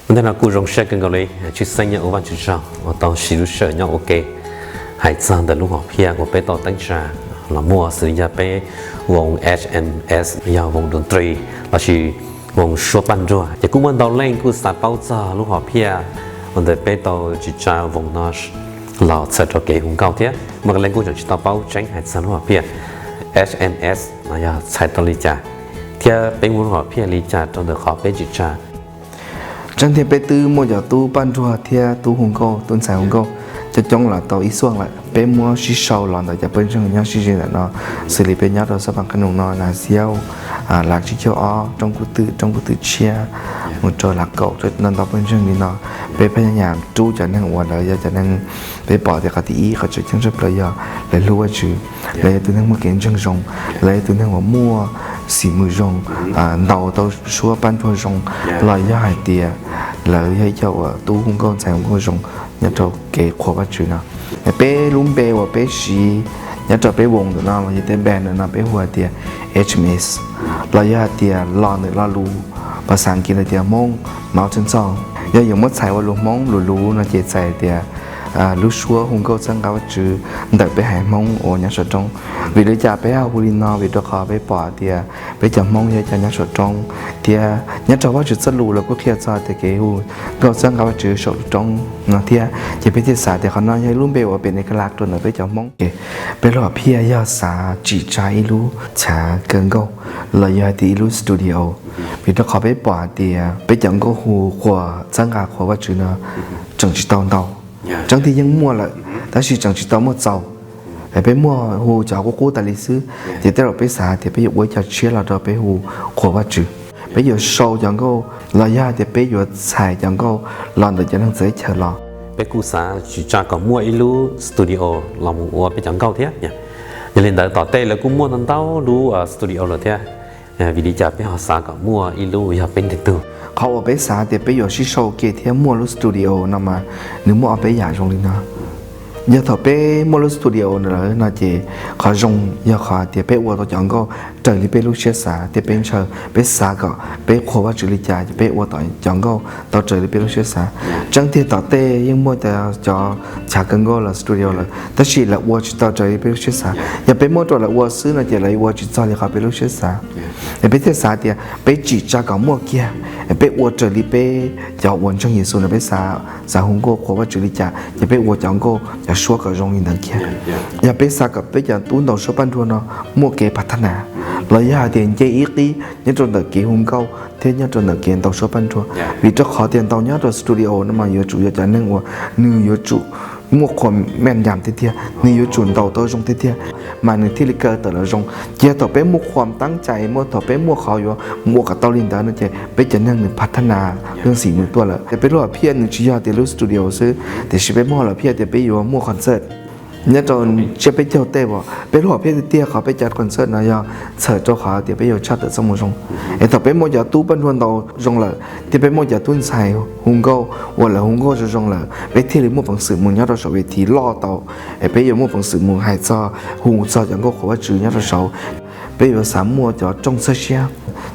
Ua ntej no kuj zoo siab kawg nkaus li, tshwj xeeb nyob ua Vajtswv tsaug uas tau siv lub sij hawm nyob ua ke hais txog ntawm lub hom phiaj uas peb tau teeb tsa los muaj xws li yog peb voos H M S, yog voos doo tris lossis voos suab paj nruag. Ces kuj muaj ntau leej kuj xav paub txog lub hom phiaj uas ntawm peb tau tsim tsa voos no los txhawm rau kev hu nkauj thiab. Muaj leej kuj tseem tsis tau paub tseeb hais txog lub hom phiaj H M S no yog txhais tau li cas, thiab peb muaj lub hom phiaj li cas rau ntawm qhov peb tsim tsa. Tseeb tiag peb twb muaj cov tub paj nruag thiab tub hu nkauj, tub ntxhais hu nkauj coob coob los tau ib xuaj lawm. Peb muab sib sau los ntawm cov pawg ntseeg nyob sib ze ntawm no, xws li peb nyob rau xab pas qab noos no, Nas Xiauj, Lav Tsib Caug Ob, Roob Kub Twm, Roob Kub Twm Tshiab, mus rau Lav Kaum, ntau ntau pawg ntseeg li no. Peb pheej yam rub cov neeg uas lawv yog cov neeg peb pom tias qhov thib ib qhov tseem ceeb tshaj plaws yog lawv hlub Vajtswv, lawv yog tus neeg muaj kev ntseeg zoo, lawv yog tus neeg uas muaj xim mws zoo, ntaus tau suab paj nruag zoo, los yog hais tias lawv yog ib co uas tub hu nkauj ntxhais hu nkauj zoo nyob rau kev qhuas Vajtswv no. Peb lub npe uas peb siv nyob rau peb voos ntawm no los yog tej band ntawm no peb hu hais tias H M S, los yog hais tias los ntawm lo lus pas xas Askiv lawv tias Hmoob Mountain Song. Yog yuav muab txhais ua lus Hmoob lus luv no ces txhais tias lub suab hu nkauj txhawb nqa Vajtswv ntawm peb haiv Hmoob uas nyob saum roob. Vim li cas peb ho hu li no? Vim rau qhov peb pom tias peb cov Hmoob yog cov nyob saum roob, thiab nyob rau Vajtswv txoj lus lawv kuj qhia txog tias kev hu nkauj txhawb nqa Vajtswv saum roob no thiab. Ces peb thiaj xav tias qhov no yog ib lub npe uas pem ne ka la rau ntawm peb cov Hmoob. Peb lub hom phiaj yog xav tsim tsa ib lub chav kawg nkauj los yog hais tias ib lub studio, vim rau qhov peb pom hais tias peb cov nkauj hu qhuas txhawb nqa qhuas Vajtswv no tseem tsis tau ntau. Tseeb tiag yeej muaj lawm, tab sis tseem tsis tau muaj txaus. Peb muaj hu cov qub qub tas li xwb, ces tej zaum peb xav tias peb yuav ua ib co tshiab los rau peb hu qhuas Vajtswv. Peb yuav sau cov nkauj los yog hais tias peb yuav txhais cov nkauj los ntawm cov neeg txawv teb chaws los. Peb kuj xav tsim tsa kom muaj ib lub studio los mus ua peb cov nkauj thiab. Yog li ntawd tom tej lawv kuj muaj ntau ntau lub studio lawm thiab. Vim li cas peb ho xav kom muaj ib lub yog peb ntiag tug? Qhov uas peb xav tias peb yuav sib sau ke thiab muaj lub studio no mas nws muaj ob peb yam zoo li no. Yog thaum peb muaj lub studio no lawm no ces qhov zoo yog qhov tias peb ua tau cov nkauj raws li peb lub siab xav thiab peb ntshaw, peb xav kom peb qhuas Vajtswv li cas ces peb ua tau cov nkauj tau raws li peb lub siab xav. Tseeb tiag tom tej yeej muaj cov chav kawg nkauj los studio lawm, tab sis lawv ua tsis tau raws li peb lub siab xav. Yog peb muab rau lawv ua xwb no ces lawv ua tsis txog li qhov peb lub siab xav. Es peb thiaj xav tias peb tsim tsa kom muaj kiag, peb ua raws li peb cov uas ntseeg Yexus no peb xav, xav hu nkauj qhuas Vajtswv li cas ces peb ua cov nkauj cov suab kom zoo li ntawd kiag. Yog peb xav kom peb cov tub ntaus suab paj nruag no muaj kev phav thab nas, los yog hais tias nce ib qib nyob rau ntawm kev hu nkauj thiab nyob rau ntawm kev ntaus suab paj nruag, vim rau qhov tias ntaus nyob rau studio no mas yuav tsum yog cov neeg uas nws yuav tsum muaj qhuas mej yam tiag tiag, nws yuav tsum ntaus tau zoo tiag tiag, mas nws thiaj li kaw tawm los zoo. Ces thaum peb muaj qhuas teeb cai, muaj thaum peb muaj qhov yuav mus ua kom tau li ntawd no ces peb cov neeg nws phav thab nas leej xim nws tuaj lawm. Ces peb lub hom phiaj nws tsis yog tias lub studio xwb, tiam sis peb muaj lub hom phiaj tias peb yuav muaj concert. Nyob rau tsiab peb caug tej as, peb lub hom phiaj tiag tiag qhov peb cov concert no yog txhawm rau qhov tias peb yuav tshaj tawm txoj moo zoo. Es thaum peb muaj cov tub paj nruag ntaus zoo lawm thiab peb muaj cov tub ntxhais hu nkauj uas lawv hu nkauj zoo zoo lawm, peb thiaj li muaj peev xwm mus nyob rau saum ves thiv loj tau. Es peb yuav muaj peev xwm mus hais txog, hu txog cov nkauj qhuas Vajtswv nyob rau saud. Peb yuav xav muaj cov rooj txhawb siab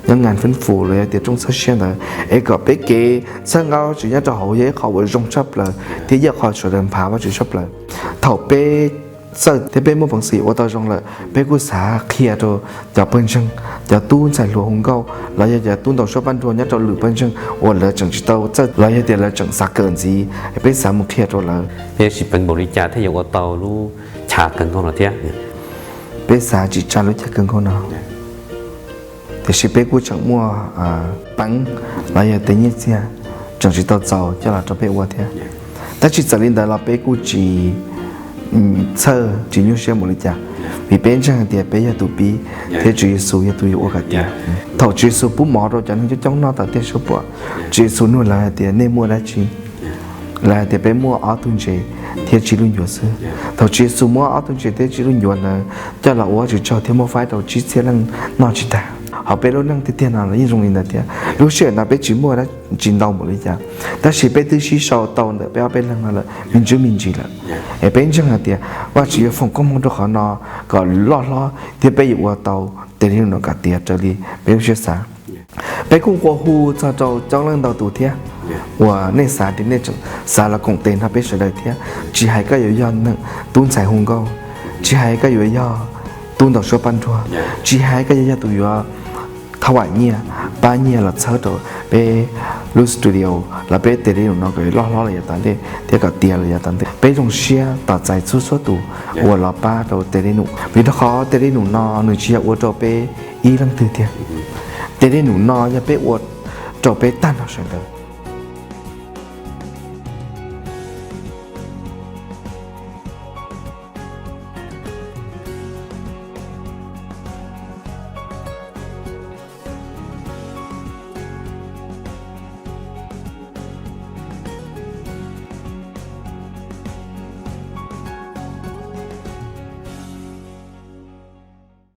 nyob ngan feeb fus los yog tias rooj txhawb siab ntawd, es kom peb kev txhawb nqa Vajtswv nyob rau hauv yog ib qho uas zoo tshaj plaws thiab yog qhov sawv daws nphav Vajtswv tshaj plaws. Thaum peb txawj thiab peb muaj peev xwm ua tau zoo lawm, peb kuj xav qhia rau cov pawg ntseeg, cov tub ntxhais hluas hu nkauj los yog cov tub ntaus suab paj nruag nyob rau lwm pawg ntseeg uas lawv tseem tsis tau txawj los yog tias lawv tseem xav kawm ntxiv, peb xav mus qhia rau lawv. Peb yuav tsis peev npaum li cas thiaj yuav ua tau lub chav kawg nkaus no thiab. Peb xav tsim tsa lub chav kawg nkaus no, tiam sis peb kuj tseem muaj peev los yog tej nyiaj txiag tseem tsis tau txaus coj los rau peb ua thiab. Tab sis txawm li ntawd los peb kuj tsis txhawj tsis nyuaj siab npaum li cas, vim peb ntseeg hais tias peb yog tus pib thiab Tswv Yexus yog tus yuav ua kom tiav. Thaum Tswv Yexus pub mov rau cov neeg coob coob noj tawm tiaj suab puam, Tswv Yexus nug lawv hais tias nej muaj dab tsi? Lawv hais tias peb muaj ob tug ntses thiab tsib lub ncuav xwb. Thaum Tswv Yexus muab ob tug ntses thiab tsib lub ncuav ntawd coj los ua Vajtswv tsaug thiab muab faib rau tsib txhiab leej noj tsis tag. Hauv peb lub neej tiag tiag no los yeej zoo li ntawd thiab. Lub sij hawm no peb tsis muaj dab tsi ntau npaum li cas, tab sis peb twb sib sau tau ntawm peb ob peb leeg no lawm me ntsis me ntsis lawm. Es peb ntseeg hais tias Vajtswv yuav foom koob hmoov rau qhov no kom loj hlob thiab peb yuav ua tau tej li no kom tiav raws li peb lub siab xav. Peb kuj nqua hu txog rau coob leej ntau tus thiab. uas nej xav ces nej xav los koom tes nrog peb sawv daws thiab. Tsis hais koj yuav yog tub ntxhais hu nkauj, tsis hais koj yuav yog tub ntaus suab paj nruag, tsis hais koj yuav yog tus yuav thauj nyiaj, pab nyiaj los txhawb rau peb lub studio los peb tes dej num no kom loj hlob los yav tom ntej thiab kom tiav los yav tom ntej. Peb zoo siab tos txais txhua txhua tus uas los pab rau tes dej num, vim rau qhov tes dej num no nws tsis yog ua rau peb ib leej twg tiag. Tes dej num no yog peb ua rau peb tag nrho sawv daws.